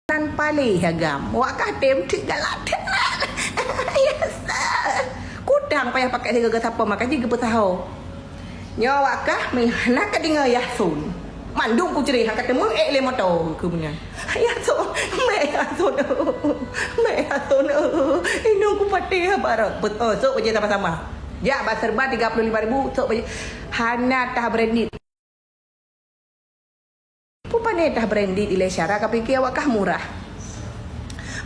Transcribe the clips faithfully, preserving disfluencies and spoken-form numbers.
nan paléh agam. Wak kah tem teuk galak teuk. Ya sa. Kudang payah pakai siga geusapo maka jih geupeusaho. Nyoe wak kah meuhana ka deungoe Yasun. Mandum kucreh han ka teumeuék lé moto keu meunan. Yasun, mé Yasun. Mé Yasun. Inong kupatéh barot. Bet, oh, sok bajée sama-sama. Jak ba serba tiga puluh lima ribu, sok bajée. Hana tah branded. Pupane tah branded ilée syara ka pike awak kah murah.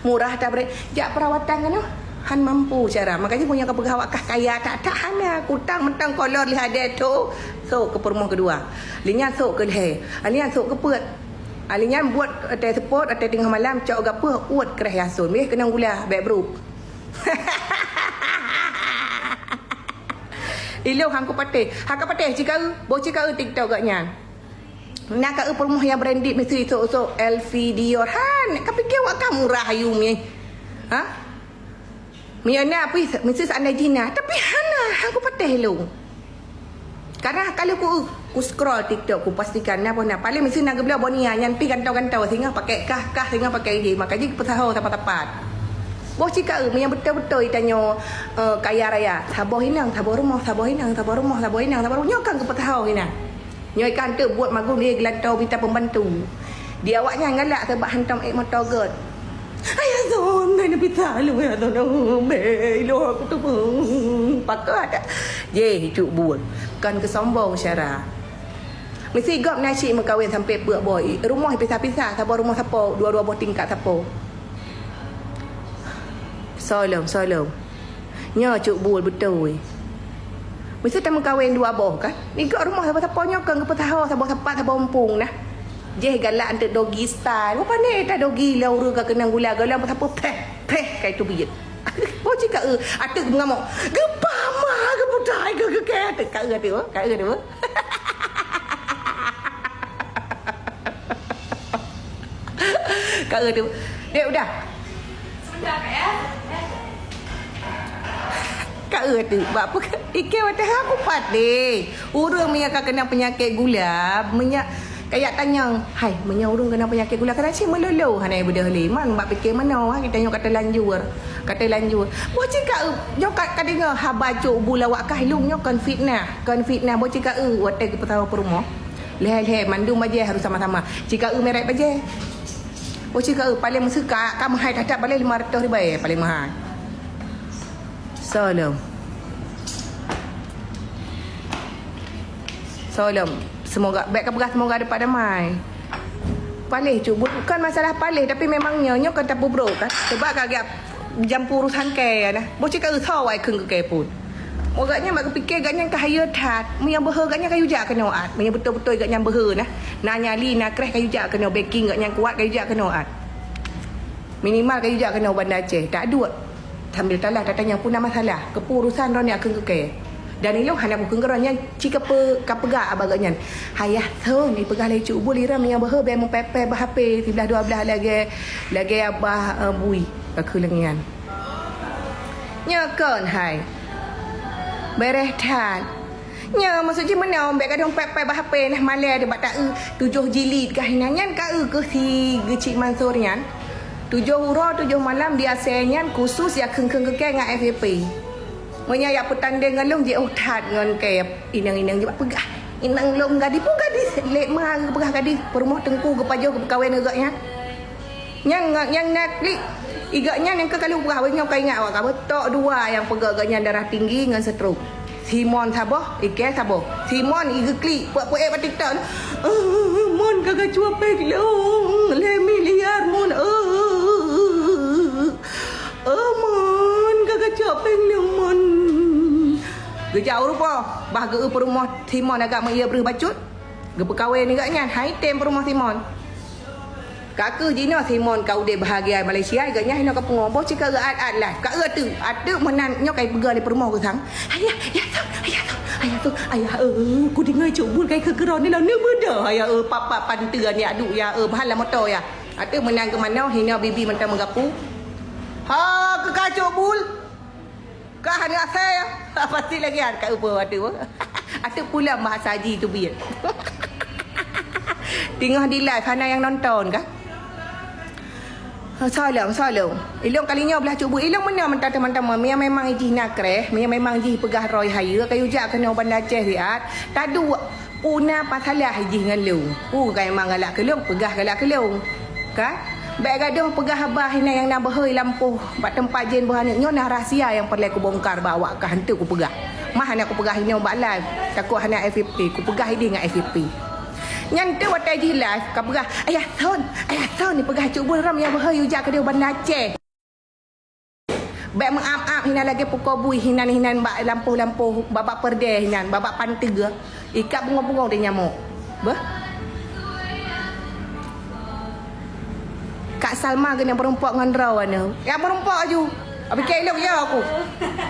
Murah tah brand, jak perawatan kanu han mampu syara. Makanya punya ka peugah awak kah kaya tak tak hana. Kutang mentang kolor lih adé tu. So ke perumoh kedua. Linya sok ke lihé. Linya sok ke peuet. Linya buat teh sepot, teh tengah malam cok gapuh uet kreh Yasun. Weh kenang gula bek bruk. Ilong hang kupatéh. Hang kupatéh cikaeu, boh cikaeu TikTok gak nyan. Na ka eu peurumoh nyang branded mesti sok-sok L V Dior. Han, ka pike wak ka murah ayu mi. Ha? Mi na pih mesti seandai jina, tapi hana hang kupatéh ilong. Karena kalau ku ku scroll TikTok ku pastikan na boh na paling mesti na geubloe boh nia nyan pih gantau-gantau singoh pakai kah kah singoh pakai ijih maka jih peusaho sapat-sapat. Boh cikaeu meunyoe beutôi-beutôi tanyoe eh, kaya raya, saboh inong, saboh rumoh, saboh inong, saboh rumoh, saboh inong, saboh rumoh. Nyoe kan geupeusaho hina. Nyoe kan teuk buet magun lé geulantau mita pembantu. Di awaknyan galak sebab hantom ék moto göt. Ayah Zon, dah Nabi Saleh, ayah Zon, oh, be, iloh aku tu, hmm, pakat. Jeh, cuk buet. Kan keusombong syara. Mesti gop na cik meukawen sampai peuet boh. Rumoh pisah-pisah, saboh rumoh sapo, dua-dua boh tingkat sapo. Solom, solom. Nyoe cuk bul beutôi. Meusu tameukawen dua boh kan? Nigok rumoh saboh sapo nyoe kon geupeusaho saboh sapat saboh mumpung nah. Jeh galak anteuk dogi style. Bapa ni ta dogi lah ureueng ka keunong gula gola sapo peh peh kai teubiet. Boh cit ka eu, ateuk geungamok. Geupama geuputai geu geu kai ateuk ka eu ateuk, ka eu ateuk. Ka eu ateuk. Dek udah. Ka eu tu, bak apa? Ike watèe aku patéh. Ureueng meunyo ka keunong peunyakét gula, meunyo kayak tanyong, hai, meunyo ureueng keunong peunyakét gula, kadang cit meulolo hana beudôh lé. Man bak pike meunoe, ha, kita nyoe ka teulanjur. Ka teulanjur. Boh cit ka eu, nyoe ka, ka deungoe haba cuk bul awak kah lôn nyoe kon fitnah. Kon fitnah, boh cit ka eu, watèe geupeusawa peurumoh. Lhèe-lhèe, mandum bajèe harus sama-sama. Cit ka eu merek bajèe. Boh cit ka eu, paléng meuseuka, ka meuhai that-that paléng lima ratus ribèe, paléng meuhai. Solom. Solom. Semoga, bèk ka peugah semoga dapat damai. Paléh cuk bul, bukan masalah paléh, tapi memang nyoe, nyoe kan tapeubrok kan. Sebab ka geujampu urusan kèe nah. Boh cit ka eu tho wai kheun keu kèe pun. Gobnyan bak geupike gobnyan ka hayeue that. Meunyo beuhe gobnyan ka yue jak keunoe at. Meunyo beutôi-beutôi gobnyan beuhe nah. Na nyali, na kreh ka yue jak keunoe, backing gobnyan kuat ka yue jak keunoe at. Minimal ka yue jak keunoe Banda Aceh. Tak duek. Sambil talah tatanyong peue na masalah. Keupeue urusan droeneuh kheun keu kèe. Dan ilôn hana kukheun keu droeneuh nyan cit keupeue ka peugah bak gobnyan. Hayah thon ipeugah lé cuk bul iram nyang beuhe bèk meupèe-pèe bak H P siblah dua blah lagèe, lagèe abah eh, bui ka kheun lagèe nyan. Nyoe kon hai. Bereh that. Nyoe maksud jih meunoe bèk gadôh pèe-pèe bak H P nah malèe deuh bak ta eu tujoh jilid kah inan nyan ka eu keuh si geucik Mansur nyan. Tujoh uroe tujoh malam di asèe nyan khusus ya kheun-kheun keu kèe ngon F Y P. Meunyo ya peutandeng ngon lôn jiôh that ngon kèe inong-inong jih bak peugah. Inong lôn gadih pun gadih lé ma geupeugah gadih peurumoh teungku geupajoh geupeukawen ngon gobnyan. Nyang, nyang na klik, i gobnyan nyang ka kalu peugah, nyoe ka ingat awak ka beutôk dua nyang peugah gobnyan darah tinggi ngon stroke. Simon saboh, Ike saboh. Simon i geuklik, peuet-peuet bak TikTok. "Ah, mon ka geucue péng lôn, lhèe miliar mon, ah. Ah, mon ka geucue péng lôn, mon." Geujak u rumoh, bah geu peurumoh Simon agak meuié breuh bacut. Geupeukawen i gobnyan, hai tem peurumoh Simon. Ka keuh jinoe Simon ka udép bahagia Malaysia, gobnyan hinoe ka pungo. Boh cit ka eu at-at live. Ka eu ateuk, ateuk meunan nyoe ka ipeugah lé peurumoh geusang. Ayah, ayah tu, ayah tu, ayah tu, ayah, eh, kudeungoe cuk bul ka ikeu keudroe nilai neuk beudoh, ayah, eh, pap-pap panteue aneuk adu, ya, eh, bahan lam moto, ya. Ateuk meunan keu manoe, hinoe bibi mantong meugapu. Ha, keu ka cuk bul. Kah aneuk asai, pasti lagi an ka upo ateuk. Ateuk pulang bahasa haji teubiet. Teungoh di live hana nyang nonton kah? Salah, salah. Ilong kali nyoe blah cubu. Ilong meunoe mantong teman-teman. Meunyoe memang jih na kreh, meunyoe memang jih peugah roh hayeue, kayue jak keunoe Banda Aceh siat. Taduek puna pasalah jih ngon lôn. Peue ka memang galak keu lôn, peugah galak keu lôn. Ka? Bèk gadoh peugah haba hinan nyang na beuhôi lampôh bak teumpat jén boh aneuk nyoe na rahsia nyang peureulèe kubongkar bak awak ka hana kupeugah. Mah hana kupeugah inoe bak live, takot hana F Y P, kupeugah idéh ngon F Y P. Nyan teuk watèe jih live, ka peugah, "Ayah Thon, Ayah Thon," peugah cut buet ram nyang beuhôi ujak keudéh Banda Aceh. Bèk meuap-ap hinan lagèe pukoe bui hinan-hinan bak lampôh-lampôh, bak-bak peureudèe hinan, bak-bak panteue. Ikat bungong-bungong di nyamok. Beuh. Kak Salma keuneuk meurumpok ngon droeneuh. Ya meurumpok aju. Abis kèe ilong ya aku.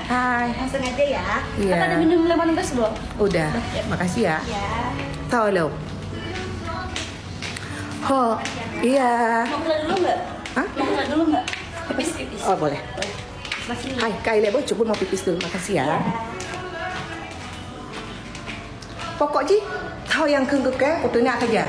Hai. Langsung aja ya. Iya. Kakak ada minum lemon grass belum? Udah. Makasih ya. Ya. Tolong. Ho. Iya. Mau keluar dulu nggak? Hah? Mau keluar dulu nggak? Pipis, pipis. Oh, boleh. Masih. Hai, Kak Ilek, boleh cuba mau pipis dulu. Makasih ya. Ya. Pokok jih, tho nyang kheun keu kèe, kuteunak saja.